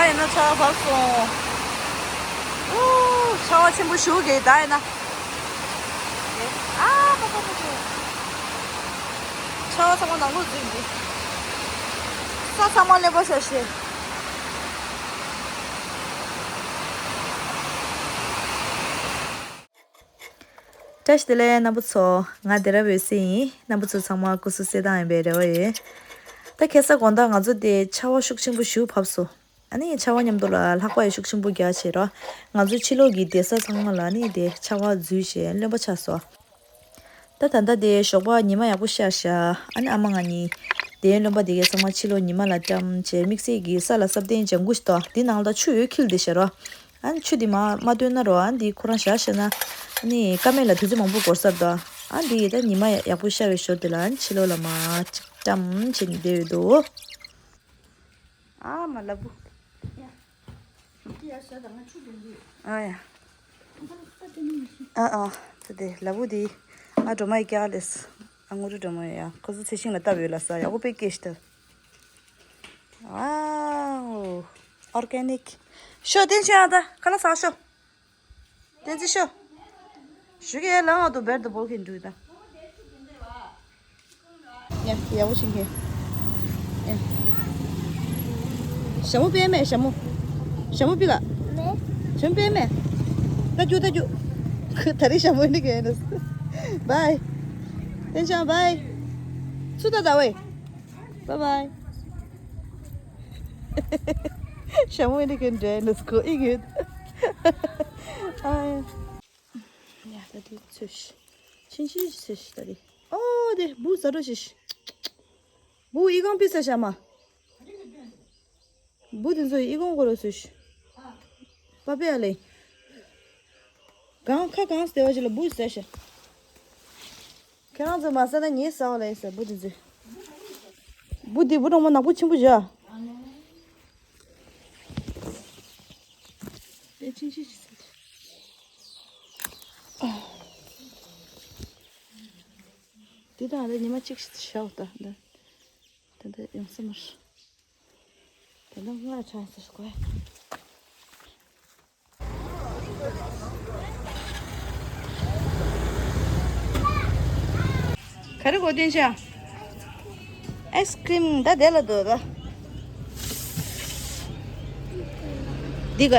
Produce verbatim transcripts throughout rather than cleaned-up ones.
ཡིན་ན་ཆར་པ་བབས་སོང་། ཨོ། ཆར་པ་ཆེན་པོ་ཞིག་གིས་ད་ཡིན་ན། ཨ་པ་པ་པ་པ། ཆར་པ་ཚང་མ་ནང་ལོགས་འཛུལ་འདུག་ས་ཚང་མ་རློན་པ་ཤ་ཤེ། བཀྲ་ཤིས་བདེ་ལེགས་རྣམ་པ་ཚོ། ང་སྡེ་ར་འོད་ཟེར་ཡིན། རྣམ་པ་ཚོ་ཚང་མ་སྐུ་གཟུགས་གསལ་ཐང་ཡིན་པའི་རེ་བ་ཡོད། ད་ཁ་སང་དགོང་དག་ང་ཚོ་དེ་ཆར་པ་ཤུགས་ཆེན་པོ་ཞིག་བབས་སོང་། ཨ་ནི་ཆར་པ་མཉམ་དུ་ལ་ལྷགས་པ་ཡང་ཤུགས་ཆེན་པོ་རྒྱག་བྱས་ར། ང་ཚོའི་ཕྱི་ལོགས་ཀྱི་སྡོད་ས་ཚང་མ་ལ་ནི་དེ་ཆར་པ་འཛུལ་བྱས་རློན་པ་ཆགས་སོང་། ད་ད་ལྟ་དེ་ཞོགས་པ་ཉི་མ་ཡག་པོ་ཤར་ཤག་ཨ་ནི་ཨ་མ་ང་གཉིས་དེ་རློན་པ་དེ་གའི་ཚང་མ་ཕྱི་ལོགས་ཉི་མ་ལ་བཀྲམ་བྱས། དམིགས་བསལ་གྱི་ས་ལ་སྲབ་གདན་ལྗང་གུ་ཞིག་འདུག་དེ་ནང་ལ་ཆུ་ཡོད་འཁྱིལ་བསྡད་ཤག་ར། ཨ་ནི་ཆུ་དེ་མ་མ་བཏོན་ན་ར། ཨ་ནི་དེ་ཁོ་རང་བཞག་བཞག་ན། ཨ་ནི་ཀ་མད་ལ་དུས་ཚོད་མང་པོ་འགོར་ས་རེད་དོ། ཨ་ནི་དེ་ད་ཉི་མ་ཡག་པོ་ཤར་བའི་ཞོར་དེ་ལ་ཨ་ནི་ཕྱི་ལོགས་ལ་མར་ཅིག་བཀྲམ་བྱས་ནས་བསྡད་ཡོད་དོ། ཨ་མ་ལ་བུ། ཨ་ཡ། ཨ་ཨ། ད་དེ་ལ་བུ་དེ། ཨ་སྒྲོལ་མ་ཡི་སྐྱག་ལས། ཨ་དངོས་གྲུབ་སྒྲོལ་མ་ཡ། ཁོ་ཚོ་ཚེ་ཤིང་ལ་བཏབ་ཡོད་ལ་ས་ཡག་པོ་དཔེ་སྐྱེས་ཤག་ད། ཝའོ། ཨོར་གེ་ནིག་ཤོ་བསྟན་ཆོས་ཨ། ད་ཁ་ལག་ཟ་ཤོག་བསྟན་འཛིན་ཤོ། ཞུ་གེ་ལ་ང་དུ་བེར་དུ་བོར་གིན་འདུག་ད། ཡ་ཡག་པོ་ཤིང་གེ། ཡ། ཞྭ་མོ་པད་མས་ཞྭ་མོ། ཞྭ་མོ་པི་ལ། ཞྭ་མོ་པད་མས། ད་རྒྱུ་ད་རྒྱུ། ད་རེས་ཞྭ་མོ་ནི་གེ་ནས། བའི། བསྟན་ཆོས་བའི། ཚུར་ད་ད་ཝེ། བའི་བའི། ཞྭ་མོ་ཡིན་ན་ཁྱོད་འདྲ་ནི་སྐོ་ཨི་གི། ཨ། ཡ་ད་དེ་ཚོས་ཤི། ཕྱིན་ཤི་ཚོས་ཤི་ད་དེ། ཨོ་དེ་བུ་ཟ་འགྲོ་ཤི་ཤི། བུ་ཨི་ཁང་པི་ས་ཤ་མ། བུ་དེ་ཚོ་ཨི་ཁང་གོ་རོ་ཚོས་ཤི། པ་པེ་ཨ་ལེ། གང་ཁ་གང་སྟེ་བ་ཅི་ལ་བུ་ཟ་ཤ། ཁྱེད་རང་ཚོ་མ་ཟ་ན་ངས་ཟ་བ་ལ་ཡིན་ཟེར་བུ་དེ་ཚོས། བུ་དེ་བུ་གྲོགས་མོ་ནག་པོ་ཆེན་པོ་བཞག་དེ་ཕྱིན་ཆད་ཅི་ཟེར། དེ་དང་ཨ་ད་ཉི་མ་གཅིག་ཞིག་བཞག་ད་ད་ད་ད་ཡོང་ས་མར། ད་ད་སྔར་ཆགས་ཟེར་གོ། ག་རེ་གོ་བསྟན་ཤག་ཨའི་སི་ཀྲིམ་ད་དེ་ལ་འདུག་ད། འདི་ག་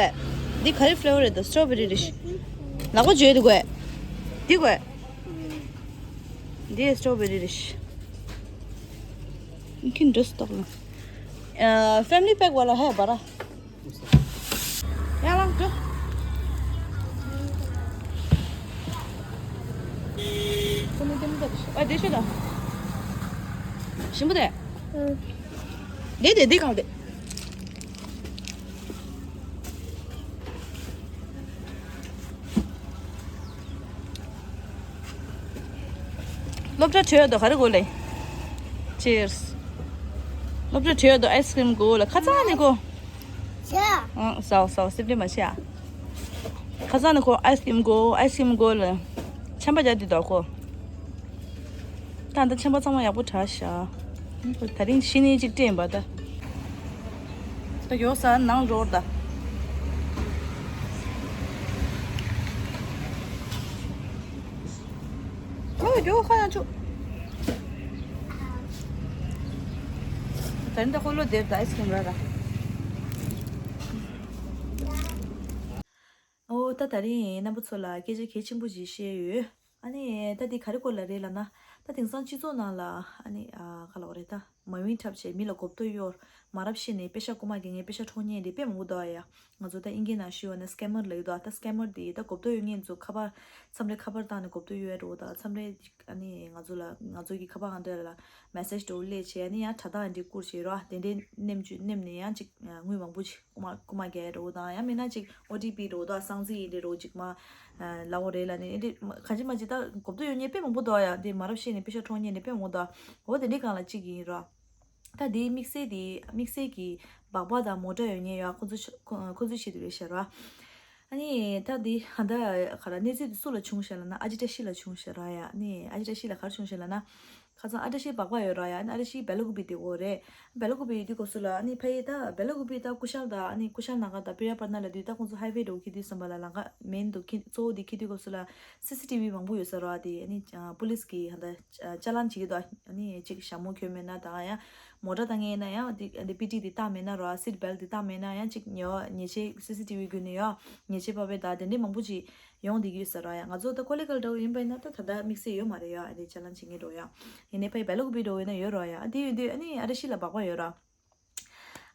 འདི་ག་རེ་ཕི་ལེ་ཝར་རེད་འདུག་སི་ཊོ་བེ་རི་རེད་ཤག་ལག་པ་འཇུས་འདུག་ག་འདི་ག་འདི་སི་ཊོ་བེ་རི་རེད་ཤག་ཁྱི་འདྲ་སྟག་ལ། ཨ། ཕེ་མི་ལི་པེག་ཝ་ལ་ཧེ་བ་ར། ཡང་ལང་འགྲོ། ཨ་དེ་ཤོད་དང་། ཞིམ་པོ་དེ། དེ་དེ་དེ་གང་དེ། སློབ་གྲྭ་བྲོས་དོ་ག་རེ་དགོས་ལེ། Cheers། སློབ་གྲྭ་བྲོས་དོ་ཨའི་སི་ཀྲིམ་དགོས་ལ་ཁ་ཚ་ནི་དགོས། ཨང་ཟའོ་ཟའོ་སིབ་ལི་མ་བྱེད་ཨ། ཁ་ཚ་ནི་ཁོ་ཨའི་སི་ཀྲིམ་དགོས་ཨའི་སི་ཀྲིམ་དགོས་ལ། ཆམ་པ་རྒྱག་དུས་དོ་ཁོ། ད་ལྟ་ཆམ་པ་ཚང་མ་ཡག་པོ་དྲག་ཤག་ད་རིང་ཤི་ནི་གཅིག་སྤྲད་པ་ད། ད་ཡོད་ས་ནང་རོར་ད། ཨོ་ཡོ་ཁ་ཡང་ཆུ། ད་རིང་ད་ཁོ་ལོ་དེབ་ད་ཨའི་སི་ཀྲིམ་ར་ར། ཨོ་ད་ད་རིང་རྣམ་པ་ཚོ་ལ་སྐད་ཆ་གལ་ཆེན་པོ་ཞིག་བཤད་ཡོད། ཨ་ནི་ད་འདི་ག་རེ་སྐོར་ལ་རེད་ལབ་ན། ད་དེང་སང་སྤྱི་ཚོགས་ནང་ལ་ཨ་ནི་ཨ་ག་ལབ་དགོས་རེད་ད། མ་འོས་འཁྲབ་བྱས་མི་ལ་མགོ་སྐོར་གཡོག་མ་རབས་བཤད་ནས་པེ་ཤ་རྐུ་མ་རྒྱག་མཁན་པེ་ཤ་འཕྲོག་མཁན་དེ་དཔེ་མང་པོ་འདུག་ཨ་ཡ། ང་ཚོ་ད་ཨིན་སྐད་ནང་ཞུས་པ་ན་སི་ཀེ་མར་ལབ་ཀྱི་འདུག་ཨ་ད་སི་ཀེ་མར་དེ་ད་གོ་བརྡ་ཡོད་མཁན་ཚོ་ཁ་པར་མཚམས་རེ་ཁ་པར་བཏང་ནས་གོ་བརྡ་ཡོད་འགྲོ་ད་མཚམས་རེ་ཨ་ནི་ང་ཚོ་ལ་ང་ཚོ་གི་ཁ་པར་ཨང་གྲངས་ལ་མེ་སེཇ་འདྲ་བོ་སླེབས་བྱས་ཨ་ནི་ཡང་དྲ་ཐག་འདི་བསྐུར་བྱས་རོ་ཨ་དེ་འདྲའི་ནེམ་ཅུ་ནེམ་ནས་ཡང་ཅིག་དངུལ་མང་པོ་ཅིག་རྐུ་མ་རྐུ་མ་རྒྱག་འགྲོ་དང་ཡང་མིན་ན་ཅིག་ཨོ་ཊི་པི་འདྲ་བོ་དང་གསང་ཚིག་འདི་འདྲ་བོ་ཅིག་མ་ལབ་དགོས་རེད་ལབ་ནས་ཨེ་འདྲ་གང་ཅི་མ་ཅི་ད་གོ་བརྡ་ཡོད་མཁན་དཔེ་མང་པོ་འདུག་ཨ་ཡ་དེ་མ་རབས་བཤད་ནས་པེ་ཤ་འཕྲོག་མཁན་ནི་དཔེ་མང་པོ་འདུག་ཨ་འོ་དེ་འདྲའི་སྒང་ལ་གཅིག་ཡིན་རོ། ད་དེའི་དམིགས་བསལ་དེ་དམིགས་བསལ་གྱི་སྦག་སྦག་དང་མོ་ཊ་ཡོད་མཁན་ཡོད་ཨ་ཁོ་ཚོ་ཁོ་ཁོ་ཚོའི་ཆེད་དུ་རེད་ཤག་ར། ཨ་ནི་ད་དེ་ད་ག་ར་གནས་ཚུལ་དེ་སུ་ལ་བྱུང་ཤག་ལབ་ན་ཨ་ཅེ་བཀྲ་ཤིས་ལ་བྱུང་ཤག་ར་ཡ་ཨ་ནི་ཨ་ཅེ་བཀྲ་ཤིས་ལ་ག་རེ་བྱུང་ཤག་ལབ་ན། ཁ་སང་ཨ་བཀྲ་ཤིས་སྦག་སྦག་ཡོད་ར་ཡ། ཨ་ནི་ཨ་བཀྲ་ཤིས་སྦེ་ལ་ཀུ་པི་དེ་འོ་རེད། སྦེ་ལ་ཀུ་པི་ཡོད་དུས་སྐབས་སུ་ལ་ཨ་ནི་ཕ་ཡི་ད་སྦེ་ལ་ཀུ་པི་ད་ཀུ་ཤལ་ད་ཨ་ནི་ཀུ་ཤལ་ན་ག་ད་པི་ར་པ་ན་ལ་དུས་ད་ཁོང་ཚོ་ཧའི་ཝེ་འགྲོ་ཁྱེར་དུས་ཙམ་པ་ལ་ལམ་ཁ་མེན་དུ་ཁྱེར་གཙོ་བོ་དེ་ཁྱེར་དུས་སྐབས་སུ་ལ་སི་སི་ཊི་ཝི་མང་པོ་ཡོད་ས་ར། དེ་ཨ་ནི་པུ་ལིས་ཀྱི་ཧ་ད་ཅ་ལན་བྱེད་ཀྱི་འདུག་ཨ་ནི་གཅིག་ཞྭ་མོ་གྱོན་མེད་ན་ད་ཡང་མོ་ཊ་བཏང་ངེས་ན་ཡང་དེ་དེ་པི་ཊི་དེ་བཏང་མེད་ན་ར། སིཊ་བེལ་དེ་བཏང་མེད་ན་ཡང་གཅིག་ཉེ་བ་ཉེས་ཆད་སི་སི་ཊི་ཝི་བརྒྱུད་ནས་ཡང་ཉེས་ཆད་ཕབ་པའི་ད་དེ་འདྲའི་མང་པོ་ཅིག་ཡོང་བསྡད་ཀྱི་ཡོད་ས་ར་ཡ། ང་ཚོ་ད་ཀོ་ལི་གལ་འདྲ་བོ་ཡིན་པ་ཡིན་ན་ད་ད་ལྟ་དམིགས་བསལ་ཡོད་མ་རེད་ཡ། ཨ་ནི་ཅ་ལན་བྱེད་མཁན་འགྲོ་ཡ། ཡིན་ནའི་ཕ་ཡི་སྦེ་ལ་ཀུ་པི་འགྲོ་ཡོད་ན་ཡོད་ར་ཡ། ཨ་དེ་ཡོད་དུས་ཨ་ནི་ཨ་བཀྲ་ཤིས་ལ་སྦག་སྦག་ཡོད་ར།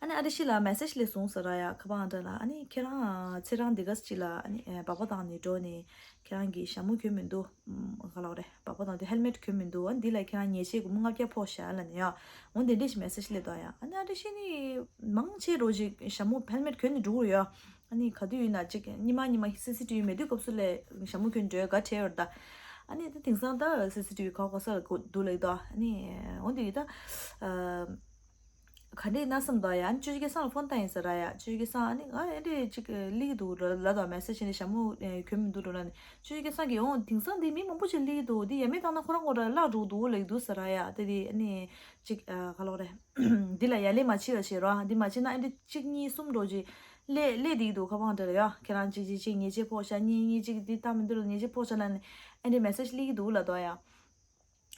ཨ་ནི་ཨ་བཀྲ་ཤིས་ལ་མེ་སེ་ཇི་སླེབས་སོང་ས་ར་ཡ། ཁ་པར་ཨང་གྲངས་ལ་ཨ་ནི་ཁྱེད་རང་ཚེ་རང་འདི་ག་ཅིག་ལ་ཨ་ནི་སྦག་སྦག་བཏང་ནས་འགྲོ་ནས་ཁྱེད་རང་གི་ཞྭ་མོ་གྱོན་མི་འདུག་ཨམ། ག་ལབ་རེད། སྦག་སྦག་བཏང་དུས་ཧེལ་མེཊ་གྱོན་མི་འདུག་ཨ་འདི་ལ་ཁྱེད་རང་ཉེས་ཆད་སྒོར་མོ་ལྔ་བརྒྱ་ཕོག་ཤག་ལབ་ནས་ཡ། འོ་འདི་འདྲས་ཤིག་མེ་སེ་ཇི་སླེབས་འདུག་ཡ། ཨ་ནི་ཨ་བཀྲ་ཤིས་ནི་མང་ཆེ་འགྲོ་ཅིག་ཞྭ་མོ་ཧེལ་མེཊ་གྱོན་ནས་འགྲོ་གི་རེད་ཡ། ཨ་ནི་ག་དུས་ཡིན་ན་ཅིག་ཉི་མ་ཉི་མ་སི་སི་ཊི་ཝི་མེད་དུས་སྐབས་སུ་ལས་ཞྭ་མོ་གྱོན་འགྲོ་ཡ་དགའ་བྲལ་ཡོད་རེད་ད། ཨ་ནི་ད་དེང་སང་ད་སི་སི་ཊི་ཝི་ག་ག་ས་ལ་འདུག་ལབ་ཀྱི་འདུག་ཨ་ནི་འོ་འདི་ཡིན་ད། ག་འདྲས་ན་བསམ་དང་ཡ། ཨ་ནི་ཅོ་ཅོ་སྐལ་བཟང་ལ་ཕོན་བཏང་ཡིན་ཟེར་ར་ཡ། ཅོ་ཅོ་སྐལ་བཟང་ཨ་ནི་ང་ཨེ་འདྲས་ཅིག་སླེབས་ཀྱི་འདུག་ལ་ལ་དང་མེ་སེ་ཇི་ནས་ཞྭ་མོ་གྱོན་མི་འདུག་འགྲོ་ལ་ནི། ཅོ་ཅོ་སྐལ་བཟང་གིས་འོང་དེང་སང་འདི་མི་མང་པོ་ཅིག་སླེབས་ཀྱི་འདུག་འདི་ཡ་མེད་བཏང་ན་ཁོ་རང་ཁོ་རང་བརླག་འགྲོ་གི་འདུག་ལབ་ཀྱི་འདུག་ཟེར་ར་ཡ། དེ་དེ་ཨ་ནི་ཅིག་ག་ལབ་རེད། འདི་ལ་ཡ་ལས་མ་བྱེད་ར་བྱེད་ར། འདི་མ་བྱེད་ན་ཨེ་འདྲས་གཅིག་གཉིས་གསུམ་འགྲོ་ཅིག་སླེབས་སླེབས་བསྡད་ཀྱི་འདུག་ཁ་པར་ཨང་གྲངས་ལ་ཡ། ཁྱེད་རང་གཅིག་གཅིག་གཅིག་ཉེས་ཆད་ཕོག་ཤག་གཉིས་གཉིས་གཅིག་འདི་བཏང་མི་འདུག་ལ་ཉེས་ཆད་ཕོག་ཤག་ལབ་ནས་ཨེ་འདྲས་མེ་སེ་ཇི་སླེབས་ཀྱི་འདུག་ལབ་འདུག་ཡ།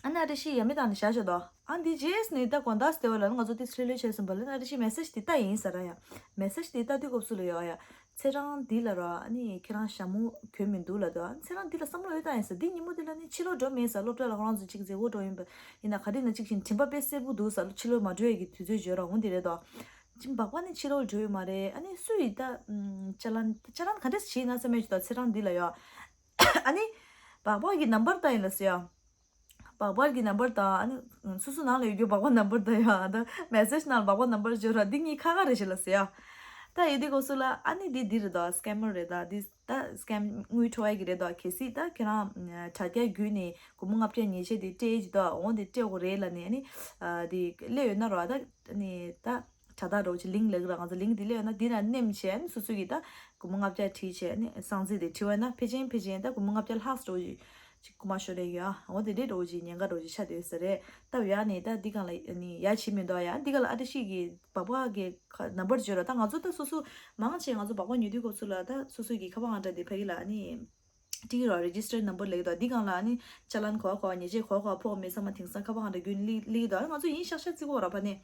ཨ་ནི་ཨ་བཀྲ་ཤིས་ཡ་མེད་བཏང་ནས་བཞག་བཞག་དོ། ཨ་འདི་རྗེས་ནས་ད་དགོང་དག་སྟེ་བ་ལ་ང་ཚོ་ཏིས་ལྷོད་ལྷོད་བྱས་སོང་བ་ལ་ཨ་བཀྲ་ཤིས་མེ་སེ་ཇི་དེ་ལྟ་ཡིན་ཟེར་ར་ཡ། མེ་སེ་ཇི་དེ་ལྟ་དུས་སྐབས་སུ་ལ་ཡོད་ཡ། ཚེ་རང་འདི་ལ་ར་ཨ་ནི་ཁྱེད་རང་ཞྭ་མོ་གྱོན་མི་འདུག་ལབ་འདུག་ཨ་ཚེ་རང་འདི་ལ་བསམ་བློ་ཡོད་བཏང་ཡིན་ཟེར། འདི་ཉིན་མོ་དེ་ལ་ནི་ཕྱི་ལོགས་འགྲོ་མེད་ཟེར། སློབ་གྲྭ་ལ་ཁོ་རང་ཚོ་གཅིག་མཛད་སྒོ་འགྲོ་ཡིན་པ་ཡིན་ན་ག་དུས་ན་གཅིག་བཞིན་དྲན་པ་དཔེ་གསལ་པོ་འདུག་ཟེར། ཕྱི་ལོགས་མ་འགྲོ་ཡ་གི་དུས་ཚོད་བརྗོད་ར་འོང་དེ་རེད་དོ། ཅིག་སྦག་སྦག་ནི་ཕྱི་ལོགས་འགྲོ་ཡོད་མ་རེད། ཨ་ནི་སུ་ཡིས་ད་ཅ་ལན་ཅ་ལན་ག་འདྲས་བྱས་ན་བསམ་ཡོད་ཅིག་དང་ཚེ་རང་འདི་ལ་ཡོད། ཨ་ནི་སྦག་སྦག་གི་ནམ་བར་ད་ཡིན་ལ་ཟེར་ཡ། སྦག་སྦག་གི་ནམ་བར་དང་ཨ་ནི་སོ་སོ་ནང་ལ་ཡོད་རྒྱུ་སྦག་སྦག་ནམ་བར་དང་ཡང་ད་མེ་སེ་ཇི་ནང་ལ་སྦག་སྦག་ནམ་བར་བརྗོད་ར་འདི་གཉིས་ཁ་ཁ་རེད་ཤག་ལ་ཟེར་ཡ། ད་ཡོད་དུས་སྐབས་སུ་ལ་ཨ་ནི་འདི་འདི་རེད་ད། སི་ཀེམ་མར་རེད་ད། འདི་ད་སི་ཀེམ་དངུལ་འཕྲོག་ཡ་གི་རེད་ད། གལ་སྲིད་ད་ཁྱེད་རང་དྲ་རྒྱ་བརྒྱུད་ནས་སྒོར་མོ་ལྔ་བརྒྱ་ཉེས་ཆད་དེ་སྤྲད་ཀྱི་ད་འོང་དེ་སྤྲད་དགོས་རེད་ལབ་ནས་ཨ་ནི་འདི་སླེབས་ཡོད་ན་ར་ད་ཨ་ནི་ད། དྲ་ཐག་འདྲ་བོ་ཅིག་ལིང་ལབ་ཀྱི་ར། ང་ཚོ་ལིང་འདི་སླེབས་ཡོད་ན་འདི་ན་མནན་བྱས་ནས་སོ་སོ་གིས་ད་སྒོར་མོ་ལྔ་བརྒྱ་བྲིས་བྱས་ནས་གསང་ཚིག་དེ་བྲིས་པ་ཡིན་ན་ཕལ་ཆེར་ཕལ་ཆེར་ད་སྒོར་མོ་ལྔ་བརྒྱ་ལྷག་འགྲོ་ཅིག་ཅིག་སྒོར་མོ་ཤོར་རེ་ཡོད། འོ་དེ་འདྲའི་འདྲ་བོ་ཅིག་ཉེན་ཁ་འདྲ་བོ་ཅིག་ཆགས་བསྡད་ཡོད་ས་རེད། ད་ཡ་ནི་ད་འདི་སྒང་ལ་ནི་ཡ་བྱེད་མི་འདུག་ཡ། འདི་སྒང་ལ་ཨ་བཀྲ་ཤིས་ཀྱི་སྦག་སྦག་གི་ཁ་ནམ་བར་བརྗོད་ར། ད་ང་ཚོ་ད་སོ་སོ་མང་ཆེ་ང་ཚོ་སྦག་སྦག་ཉོ་དུས་སྐབས་སུ་ལ་ད་སོ་སོ་གི་ཁ་པར་ཨང་གྲངས་དེ་ཕ་གི་ལ་ཨ་ནི། ཏིག་ར་རེ་ཇི་སི་ཊར་ནམ་བར་ལེགས་དོ། འདི་སྒང་ལ་ནི་ཅ་ལན་གོ་གོ་ཉེས་ཆད་གོ་གོ་ཕོག་མེད་ཚང་མ་དེང་སང་ཁ་པར་ཨང་གྲངས་བརྒྱུད་ནས་ལི་ལི་དོ། ང་ཚོ་ཡིན་ཤག་ཤག་བརྩི་གོ་ར་ཕ་ནི།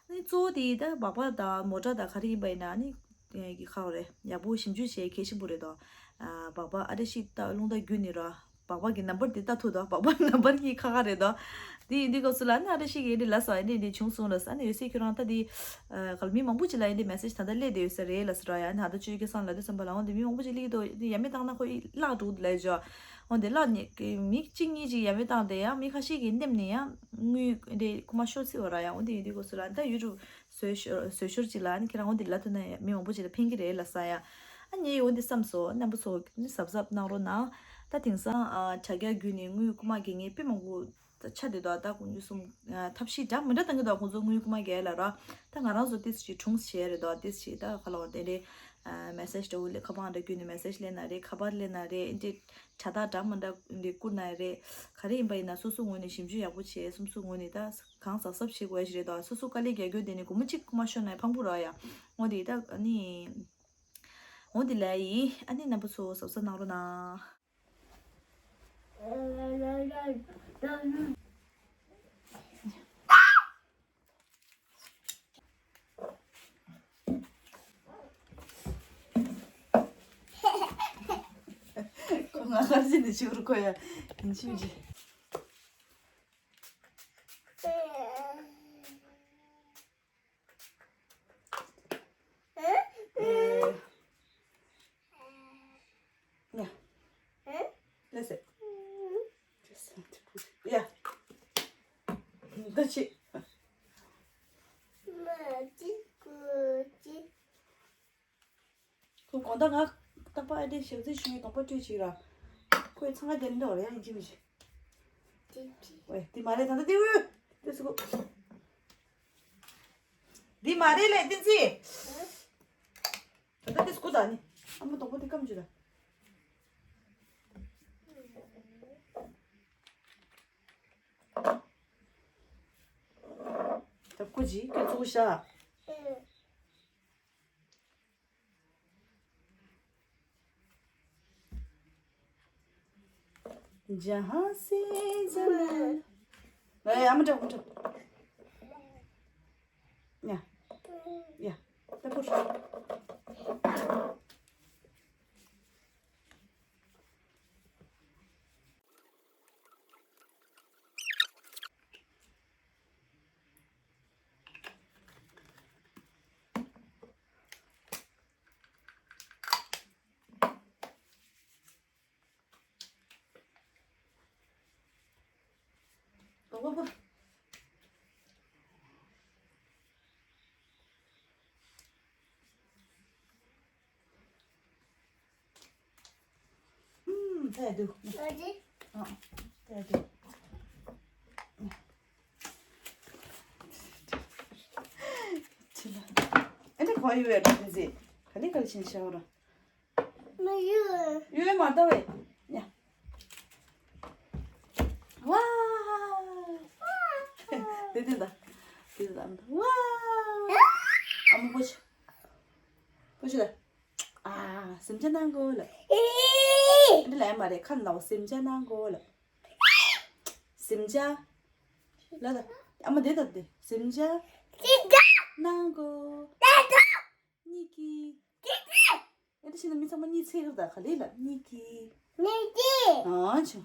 ནི་གཙོ་བོ་དེ་ད་སྦག་སྦག་དང་མོ་ཊ་དང་ག་རེ་ཡིན་པ་ཡིན་ན་ནི་གི་ཁ་རེ་ཡག་པོ་ཞིབ་འཇུག་བྱེད་གལ་ཆེན་པོ་རེད་དོ། སྦག་སྦག་ཨ་བཀྲ་ཤིས་ད་རླུང་རྟ་བརྒྱུད་ནས་ར་སྦག་སྦག་གི་ནམ་བར་དེ་ལྟ་ཐུབ་དོ། སྦག་སྦག་ནམ་བར་གྱི་ཁ་ཁ་རེད་དོ། དེ་ཡིན་དུས་སྐབས་སུ་ལ་ནི་ཨ་བཀྲ་ཤིས་ཀྱིས་འདི་ལབ་སོང་། འདི་འདི་བྱུང་སོང་ལབ་ས་ནི་ཡོད་སྲིད་ཁྱོད་རང་ད་དེ་ག་ལ་མི་མང་པོ་ཅིག་ལ་ཡིན་དེ་མེ་སེ་ཇི་ད་ལྟ་སླེབས་བསྡད་ཡོད་ས་རེད་ལབ་ས་ར་ཡ། ནི་ད་ལྟ་ཅོ་ཅོ་སྐལ་བཟང་ལབ་དུས་ཙམ་པ་ལ་འོང་དེ་མི་མང་པོ་ཅིག་སླེབས་ཀྱི་འདུག་དེ་ཡ་མེད་བཏང་ན་ཁོ་ཡི་བརླག་འགྲོ་གི་ལབ་ཅོ། འོང་དེ་བརླག་ནི་མི་གཅིག་གཉིས་ཅིག་ཡ་མེད་བཏང་དེ་ཡང་མི་ཁ་ཤས་ཀྱིས་འདེམས་ནས་ཡང་དངུལ་དེ་རྐུ་མ་ཤོར་སྲིད་པ་ར་ཡ། འོང་དེ་ཡིན་དུས་སྐབས་སུ་ལ་ད་ཡུ་ཊུབ་བཟོས་ཤོར་བཟོས་ཤོར་ཅིག་ལ་ནི་ཁྱེད་རང་འོང་དེ་ལབ་ཐུབ་ན་ཡ་མི་མང་པོ་ཅིག་ལ་ཕན་གྱི་རེད་ལབ་ས་ཡ། ཨ་ངས་འོང་དེ་བསམ་སོང་། རྣམ་པ་ཚོ་ནི་གཟབ་གཟབ་གནང་རོགས་གནང་། ད་དེང་སང་དྲ་རྒྱ་བརྒྱུད་ནས་དངུལ་རྐུ་མ་གི་ངས་དཔེ་མང་པོ། ད་ཆ་དེ་དག་ད་ཁོང་ཚོ་གསུམ་ཐབས་ཤེས་འདྲ་མི་འདྲ་བཏང་གི་འདུག་ཁོང་ཚོ་དངུལ་རྐུ་མ་རྒྱག་ལ་ར། ད་ང་རང་ཚོ་ཏིས་ཅིག་གྲུང་བྱས་རེད་དོ། ཏིས་ཅིག་ད་ཁ་ལོ་དེ་འདྲའི་མེ་སེ་ཇི་འདྲ་བོ་ལས་ཁ་པར་འདྲ་བརྒྱུད་ནས་མེ་སེ་ཇི་སླེབས་ན་རེད། ཁ་པར་སླེབས་ན་རེད། འདི་དྲ་ཐག་འདྲ་མི་འདྲ་འདི་བསྐུར་ན་རེད། ག་རེ་ཡིན་པ་ཡིན་ན་སོ་སོ་ངོས་ནས་ཞིབ་འཇུག་ཡག་པོ་བྱས། སོ་སོ་ངོས་ནས་ད་གང་གཟབ་གཟབ་བྱེད་དགོས་ཡ་ཞིག་རེད་དོ། སོ་སོ་དཀའ་ལས་རྒྱག་རྒྱུ་དེ་ནི་སྒོར་མོ་གཅིག་རྐུ་མ་ཤོར་ན་ཡང་ཕངས་པོ་རག་ཡ། འོ་དེ་ད་ནི། འོ་དེ་ལ་ཡིན། ཨ་ནི་རྣམ་པ་ཚོ་གཟབ་གཟབ་གནང་རོགས་གནང་། ཁོ་ང་ཁར་ཟིན་ནས་ཕྱི་རུ་ཁོ་ཡ་ཡིན་ཕྱིན་ཅི། ཡ། ལེ་སེ། ཡ། ད་ཅི། ཁོ་དགོང་དག་ང་རྟག་པར་ཨ་འདྲས་ཞག་རྩི་ཞུ་ཡི་གདོང་པ་བཀྲུས་བྱེད་ར། ཁོས་འཚང་ཁ་རྒྱག་ལེན་འདྲ་བ་རེད་ཡ། ཡིན་གཅིག་མིན་གཅིག་ཝེ་འདི་མ་རེད། ད་ལྟ་འདི་ཝེ་འདི་སུ་གོ་འདི་མ་རེད་ལས་བསྟན་འཛིན། ད་ལྟ་འདི་སུ་གོ་ད་ནི་ཨ་མ་གདོང་པ་འདི་སྐམ་བྱུང་ད། ཀུ་ཅི་ཁྱོད་ཚུགས་ཤ། ཇ་ཧ་སི་ཇ་ན། ཨེ་ཨ་མ་འགྲོ་ཨ་མ་འགྲོ། ཡ། ཡ། ད་ཕུར། ཨུམ། ད་ཡ་དུ། ཨ། ད་ཡ་དུ། ཨེ་འདྲ་གོ་ཡོད་ཡ་འདྲ་དེ་ཟེ། ག་ལེ་ག་ལེ་ཕྱིན་ཤ་བོ་ར། མ་ཡོད། ཡོད་མ་ལྟ་བས། ཡ། ཝ། དེ་དེ་ད། དེ་དེ་ད། ཝ། ཨ་མ་པོ་ཆི། པོ་ཆི་ད། ཨ། སེམས་ཅན་ནང་གོ་ལ། ཨེ། འདི་ལ་ཡ་མ་རེད་ཁ་ལའོ་སེམས་ཅན་ནང་གོ་ལ། སེམས་ཅན། ལ་ད། ཨ་མ་དེ་ད་དེ། སེམས་ཅན། ཅི་ད། ནང་གོ། ད་ད། གཉིས་ཀྱི། ཅི་ད། ཨེ་འདི་ཕྱིན་ན་མི་ཚང་མ་གཉིད་སད་ད་ག་ལེ་ལ་གཉིས་ཀྱི། གཉིས་ཀྱི། ཨ་ཆུ།